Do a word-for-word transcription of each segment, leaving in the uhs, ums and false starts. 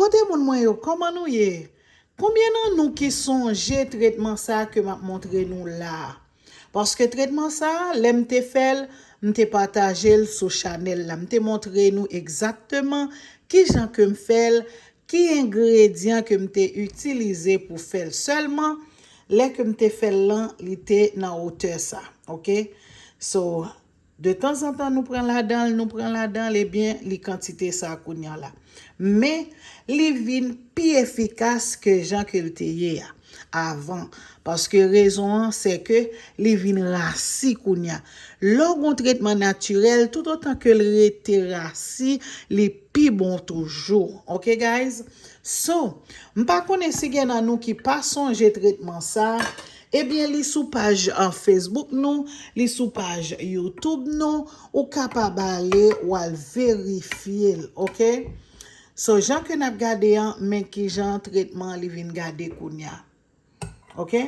Kote moun mwen yo, kòman nou ye? Konbyen nan nou ki sonje tretman sa ke m ap montre nou la? Paske tretman sa, lè m te fè l, m te pataje l sou chanèl la. M te montre nou egzakteman kijan ke m fè l, ki engredyan ke m te itilize pou fè l. Sèlman, lè ke m te fè l lan, li te nan wotè sa. Oke? So, de tanzantan nou pran ladan l, nou pran ladan l, ebyen, li kantite sa kounye a la. Men, li vin pi efikas ke jan ke l te ye a avan. Paske rezon an, se ke li vin rasi kounye a. Lè w gon tretman natirèl, toutotan ke l rete rasi, li pi bon toujou. Oke, guys? So, m pa konnen si gen nan nou ki pa sonje tretman sa. Ebyen, li sou paj, uh, Facebook nou, li sou paj YouTube nou, ou kapab ale, w al verifye l, oke? So, jan ke n ap gade an, men kijan tretman li vin gade kounye a. Oke?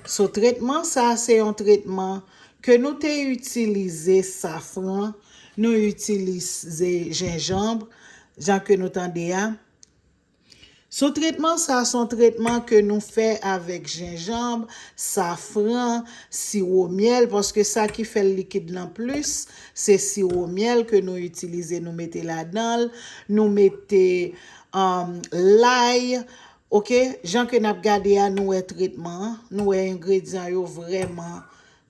So, tretman sa, se yon tretman ke nou te itilize safran, nou itilize jenjanm, jan ke nou tande a. So, tretman sa, se yon tretman ke nou fè avèk jenjanm, safran, siwo myèl, paske sa ki fè l likid lan plis, se siwo myèl ke nou itilize, nou mete ladan l, nou mete, um, lay, oke, jan ke n ap gade a, nou wè tretman an, nou wè engredyan yo vrèman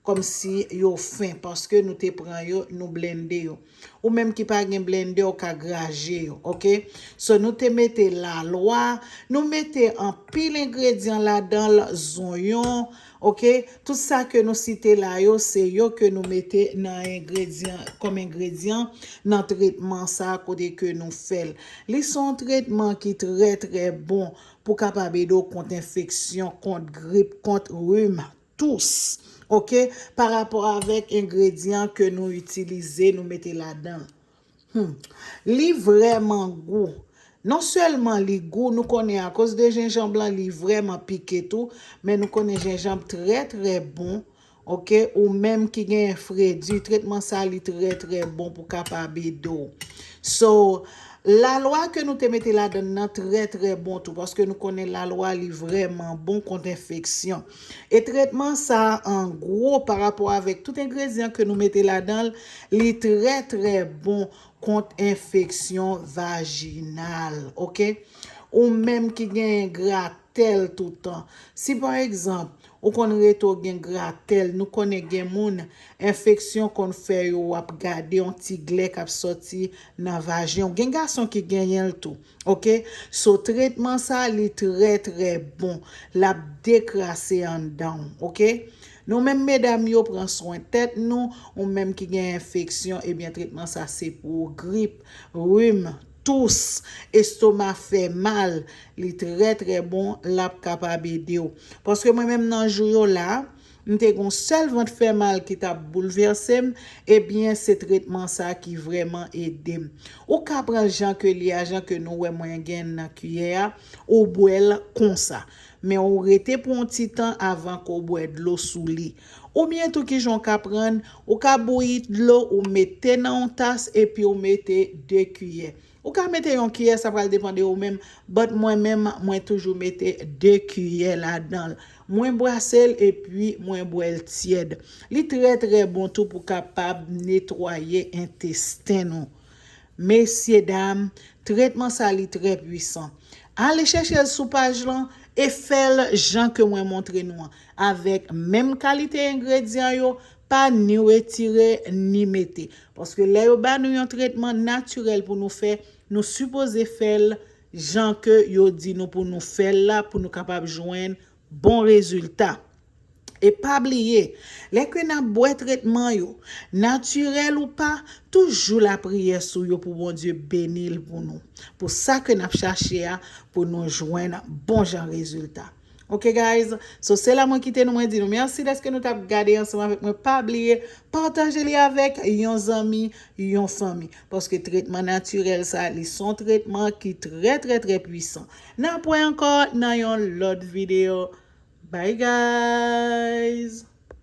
kòmsi yo fen, paske nou te pran yo, nou blende yo. Ou menm ki pa gen blendè, ou ka graje yo, oke? So, nou te mete lalwa, nou mete anpil engredyan ladan l, zonyon, oke? Tout sa ke nou site la yo, se yo ke nou mete nan engredyan, kòm engredyan nan tretman sa kote ke nou fè l. Li se yon tretman ki trè, trè bon pou kapab ede w kont enfeksyon, kont grip, kont rim, tous, oke, pa rapò avèk engredyan ke nou itilize, nou mete ladan l. Hmm. Li vrèman gou. Non sèlman li gou, nou konnen akoz de jenjanm lan, li vrèman pike tou, men nou konnen jenjanm trè, trè bon, oke, ou menm ki genyen fredi, tretman sa li trè, trè bon pou kapab ede w. So, lalwa ke nou te mete ladan l nan trè, trè bon tou, paske nou konnen lalwa li vrèman bon kont enfeksyon. E tretman sa, an gwo, pa rapò avèk tout engredyan ke nou mete ladan l, li trè, trè bon kont enfeksyon vajinal, oke? Ou menm ki genyen gratèl toutan. Si, pa egzanp, ou konn rete w gen gratèl, nou konnen gen moun, enfeksyon konn fè yo, w ap gade yon ti glè k ap sòti nan vajen w. Gen gason ki genyen l tou, oke? So, tretman sa, li trè, trè bon. L ap dekrase anndan w, oke? Nou menm medam yo, pran swen tèt nou, ou menm ki gen enfeksyon, ebyen, tretman sa se pou ou, grip, rim, tous, estoma fè mal, li trè, trè bon, l ap kapab ede w. Paske mwen menm nan jou yo la, m te gon sèl vant fè mal ki t ap boulvèse m, ebyen, se tretman sa ki vrèman ede m. Ou ka pran l jan ke li a, jan ke nou wè mwen gen nan kiyè a, ou bwè l konsa. Men ou rete pou yon ti tan avan ke w bwè dlo sou li. Oubyen tou kijan w ka pran, ou ka bouyi dlo, ou mete nan yon tas epi ou mete de kiyè. Ou ka mete yon kiyè, sa pral depann de ou menm, but mwen menm, mwen toujou mete de kiyè ladan l. Mwen brase l epi mwen bwè l tyèd. Li trè, trè bon tou pou kapab netwaye entesten nou. Mesye dam, tretman sa li trè pwisan. Ale chèche l sou paj lan e fè l jan ke mwen montre nou an, avèk menm kalite engredyan yo, pa ni retire ni mete. Paske lè yo ba nou yon tretman natirèl pou nou fè, nou sipoze fè l jan ke yo di nou pou nou fè l la, pou nou kapab jwenn bon rezilta. E pa bliye, lè ke n ap bwè tretman yo, natirèl ou pa, toujou lapriyè sou yo pou Bondye beni l pou nou. Pou sa ke n ap chache a, pou nou jwenn bon jan rezilta. Ok, guys? So, se la mwen kite nou, mwen di nou mèsi dèske nou t ap gade ansanm avèk mwen. Pa bliye, pataje li avèk yon zanmi, yon fanmi. Paske tretman natirèl sa, li se yon tretman ki trè, trè, trè pwisan. N ap wè ankò nan yon lòt videyo. Bye, guys!